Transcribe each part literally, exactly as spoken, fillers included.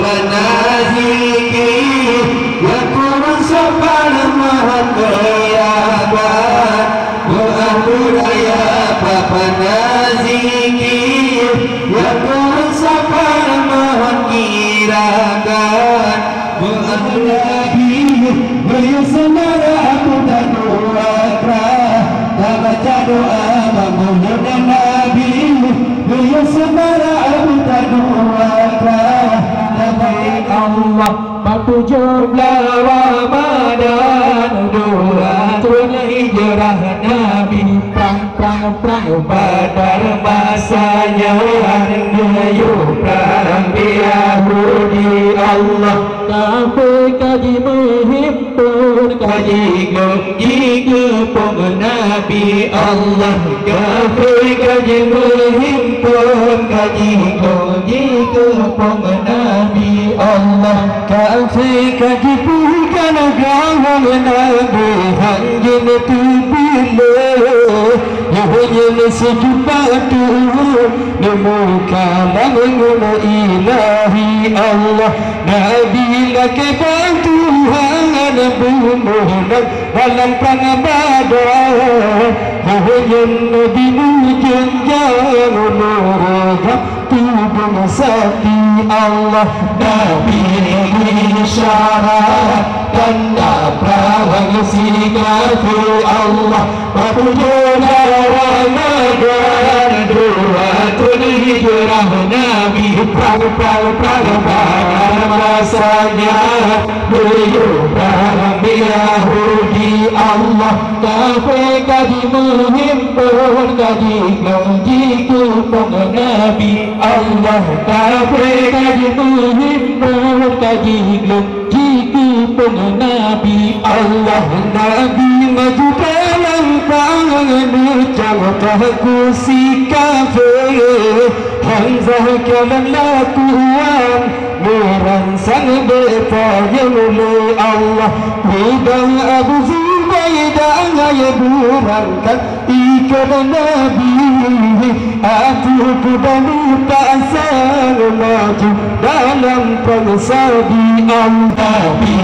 Naziki, ya kurang sabar mohon kirakan. Doa budaya papa naziki, ya kurang sabar mohon kirakan. Doa Nabi, ya saudara aku tak doa. Tabaca doa bangunan Nabi, beliau seumara Abu Tanuaka. Nabi Allah, bak tujoh blaih Ramadan, dua thôn hijrah Nabi, prang, prang, prang Badar masa nyan, neuyue prang Yahudi Allah. Kafé ka jimeuhimpon, ka jiglong jikeupông Nabi Allah. Kafé ka jimeuhimpon, ka jiglong jikeupông Nabi Allah. Kafé ka jipeugah agama Nabi hán jeuet teupiléh. Nyoe nyan seujuta thôn, neumeukalam ngon Ilahi Allah. Nabi lakée bak Tuhan bumoe nan dalam prang Badar. Nyoe nyan Nabi neujunjang nurga tubông sapi Allah. Nabi isyarat tanda prang sikafé Allah. Bak tujoh blaih Ramadan, dua thôn hijrah Nabi, prang, prang, prang Badar masa nyan, beliau prang Yahudi Allah. Kafé ka jimeuhimpon, ka jiglong jikeupông Nabi Allah. Kafé ka jimeuhimpon, ka jiglong jikeupông Nabi Allah. Nabi maju dalam prang, neucang paku sikafé. Hamzah kalon lakuan, meuransang beuta nyang lé Allah. Peudang Abu Zubaidah nyang beurangkat ikot Nabi, ateueh kuda neupasang maju dalam prang sabi Allah. Nabi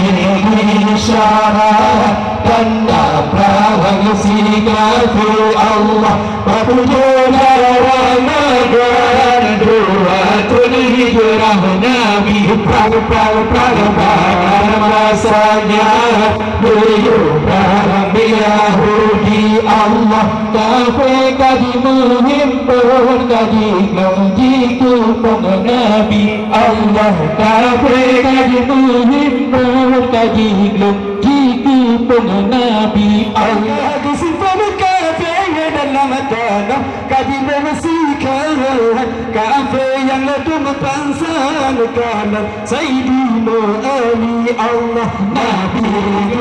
isyarat tanda prang sikafé Allah. Bak tujoh blaih Ramadan, dua thôn hijrah Nabi, prang, prang, prang Badar masa nyan, beliau prang Yahudi Allah. Kafé ka jimeuhimpon, ka jiglong jikeupông Nabi Allah. Kafé ka jimeuhimpon, ka jiglong jikeupông Nabi Allah. Ka jisimpan kafé dalam tanoh, ka jibeusi keuhan kafé nyang ladôm pansan kalon Saidina Ali Allah. Nabi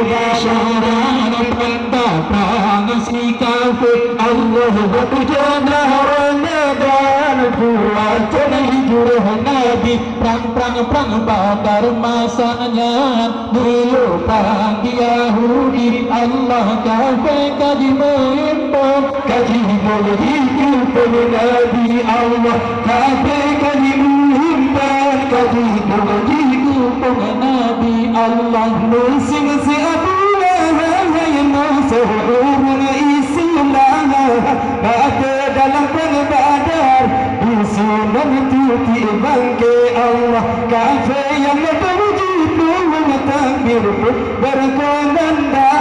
isyarat tanda prang sikafé Allah. Bak tujoh blaih Ramadan, dua thôn hijrah Nabi, prang, prang, prang Badar masa nyan, beliau prang Yahudi Allah. Kafé ka jimeuhimpon, ka jiglong jikeupông Nabi Allah. Kafé ka jimeuhimpon, ka jiglong jikeupông Nabi Allah. Meusing si Abu Lahab hai musoh ureueng Islam, maté dalam prang Badar, disinan teutiek bangké Allah. Kafé nyang ladôm jiplueng takbir pun beureukômanda,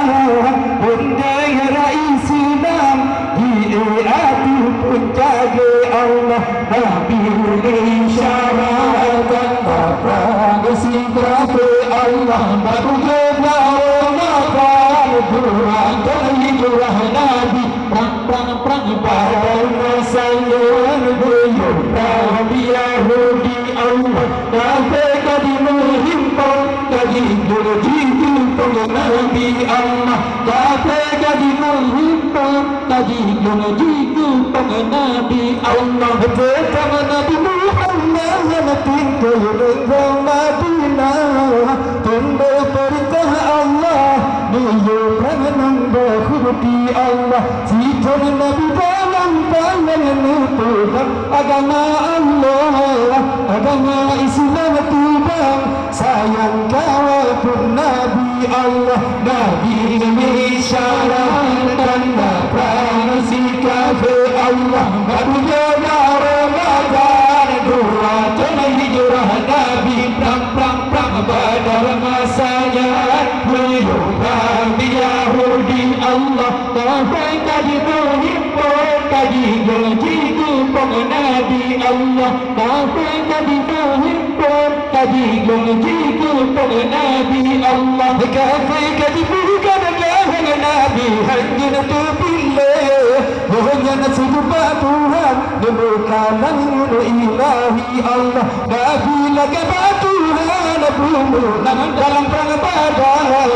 beundera Islam jiék ateueh puncak gé Allah. Nabi isyarat tanda prang sikafé Allah. Bak tujoh blaih Ramadan, dua thôn hijrah Nabi, prang, prang, prang Badar masa nyan, beliau prang Yahudi Allah. Kafé ka jimeuhimpon, ka jiglong jikeupông Nabi Allah. Kafé ka jimeuhimpon, ka jiglong jikeupông Nabi Allah. Teutap Nabi Muhammad tinggai nanggroe Madinah, tundok peurintah Allah, neuyue prang nanggroe Yahudi Allah. Sithôn Nabi dalam prang neupeugah agama Allah, agama Islam tuba Jikeupeue Nabi Allah, kafé ka jipeuhimpon, ka jigong jikeupeue Nabi Allah. Kafé ka jipeuka deungon Nabi, hana teupiléh. Nyan seujupa Tuhan, neumeukalang ngon Ilahi Allah. Nabi lagèe batu hana bumoe, nang dalam prang Badar.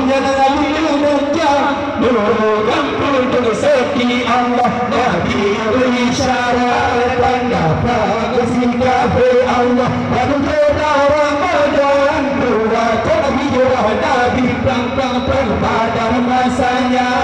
Nyan Nabi neujak Nurul gampông teungeuseuti Allah, Nabi bri isyarat tanda pageusikaphé Allah. Lalu teuka Ramadan, dua thôn hijrah Nabi prang-prang-prang Badar masanya.